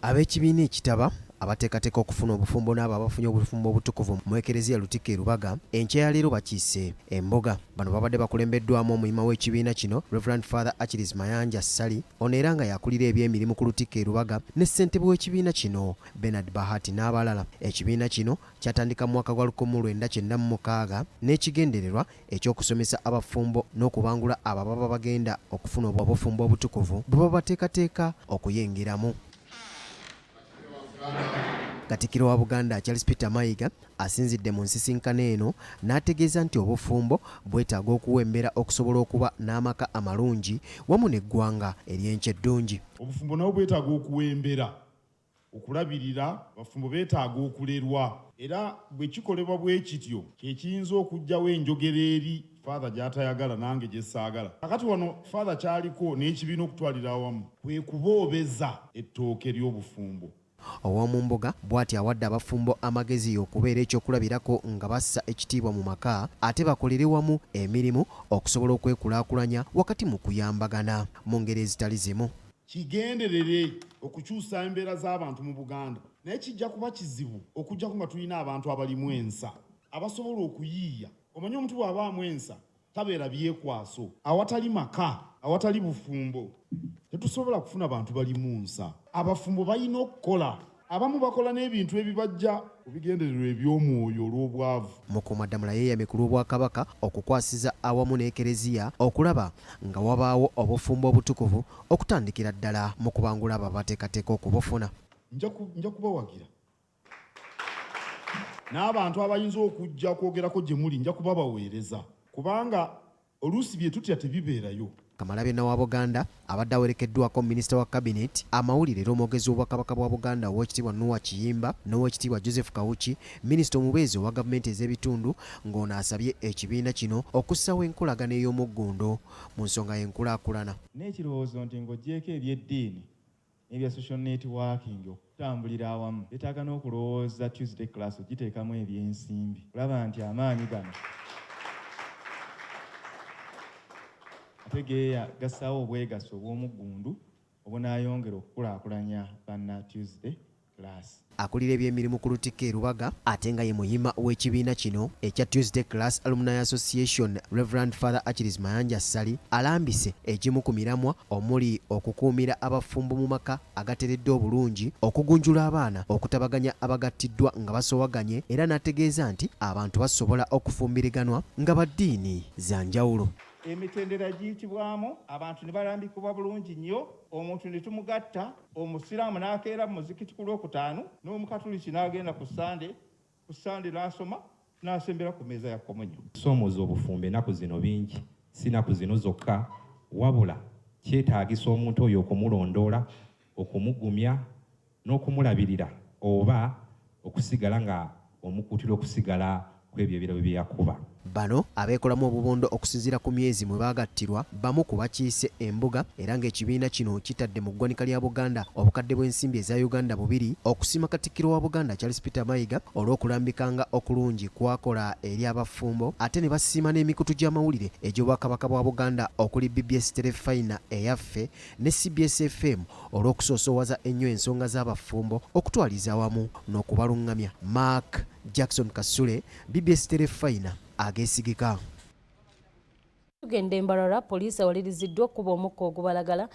Ab'ekibiina ekitaba abateekateeka okufuna obufumbo n'abo abafunye obufumbo obutukuvu mu Ekereziya Lutikko e Lubaga enkya ya leero bakiise embuga. Bano babadde bakulembeddwamu omuyima w'ekibiina kino Rev. Father Achilles Mayanja Ssali, ono era nga y'akulira eby'emirimu ku Lutikko e Lubaga ne ssentebe w'ekibiina kino Bernard Bahati n'abalala. Ekibiina kino kyatandika mu mwaka gwa 1996 n'ekigendererwa eky'okusomesa abafumbo n'okubangula abo ababa bagenda okufuna obufumbo obutukuvu bwe baba bateekateeka okuyingiramu. Katikkiro wa Buganda Charles Peter Mayiga asinzidde mu nsisinkano eno n'ategeeza nti obufumbo bwetaaga okuwembera okusobola okuba n'amaka amalungi wamu n'eggwanga ery'enkya eddungi. Obufumbo nabwo bwetaaga okuwembera, okulabirira, abafumbo beetaaga okulerwa era bwe kikolebwa bwe kityo kye kiyinza okuggyawo enjogera eri Father gy'atayagala nange gye ssaagala. Kaakati wano Father ky'aliko n'ekibiina okutwalira awamu kwe kuboobeza ettooke ly'obufumbo. Ow'omumbuga bw'atyo awadde abafumbo amagezi okubeera ekyokulabirako nga bassa ekitiibwa mu maka ate bakolere wamu emirimu okusobola okwekulaakulanya wakati mu kuyambagana mu ngeri ezitali zimu. Kigenderere okukyusa embeera z'abantu mu Buganda naye kijja kuba kizibu okuggyako nga tulina abantu abalimu ensa abasobola okuyiiya. Omanyi omuntu bw'abaamu ensa tabeera byekwaso. Awatali maka, awatali bufumbo tetusobola kufuna bantu balimu nsa. Abafumbo balina okukola. Abamu bakola n'ebintu ebibajja ku bigendererwa eby'omwoyo olw'obwavu. Mukuumaddamula yeeyamye ku lw'Obwakabaka okukwasiza awamu n'Ekereziya okulaba nga wabaawo obufumbo obutukuvu okutandikira ddala mu kubangula abo abateekateeka okubufuna. Nja kubawagira. N'abantu abayinza okujja okwogerako gye muli nja kubabaweereza, kubanga oluusi bye tutya tebibeerayo. Kamalabyonna wa Buganda abadde awerekeddwako Minisita wa Kabineeti, amawulire era omwogezi w'Obwakabaka bwa Buganda Oweekitiibwa Noah Kiyimba n'Oweekitiibwa Joseph Kawuki, Minisita omubeezi owa Gavumenti ez'ebitundu ng'ono asabye ekibiina kino okussaawo enkolagana ey'omuggundo mu nsonga y'enkulaakulana. N'ekirowoozo nti ng'oggyeeko eby'eddiini n'ebya social networking okutambulira awamu, beetaaga n'okulowooza Tuesday class okugiteekamu eby'ensimbi okulaba nti amaanyi gano ate gassaawo obwegassi obw'omuggundu obunaayongera okukulaakulanya banna Tuesday class. Akulira eby'emirimu ku Lutikko e Lubaga ate nga ye muyima w'ekibiina kino ekya Tuesday Class Alumni Association, Rev. Father Achilles Mayanja Ssali alambise egimu ku miramwa omuli okukuumira abafumbo mu maka agateredde obulungi, okugunjula abaana, okutabaganya abagattiddwa nga basowaganye era n'ategeeza nti abantu basobola okufumbiriganwa nga ba ddiini za njawulo. Emitendera giyitibwamu abantu ne balambikibwa bulungi nnyo, omuntu ne tumugatta, Omusiraamu n'akeera mu muzikiti ku Lwokutaano n'Omukatuliki n'agenda ku Ssande, ku Ssande n'asoma n'asembera ku mmeeza ya Komunyo. Ebisomooza obufumbo enaku zino bingi, si naku zino zokka wabula kyetaagisa omuntu oyo okumulondoola, okumugumya n'okumulabirira oba okusigala nga omukuutira okusigala kw'ebyo ebirabo bye yakuba. Bano abeekolamu obubondo okusinziira ku myezi mwe baagattirwa bamu ku bakiise embuga era ng'ekibiina kino kitadde mu ggwanika lya Buganda obukadde bw'ensimbi eza Uganda bubiri okusiima Katikkiro wa Buganda Charles Peter Mayiga olw'okulambikanga okulungi kw'akola eri abafumbo ate ne basiima n'emikutu gy'amawulire egy'Obwakabaka bwa Buganda okuli bbs Terefayina Eyaffe ne cbs FM olw'okusoosowaza ennyo ensonga z'abafumbo okutwaliza awamu n'okubalungamya. Mark Jackson Kasule, bbs Terefayina ageesigika. Tugenda e Mbarara, poliisi ewaliriziddwa okukuba omukka ogubalagala.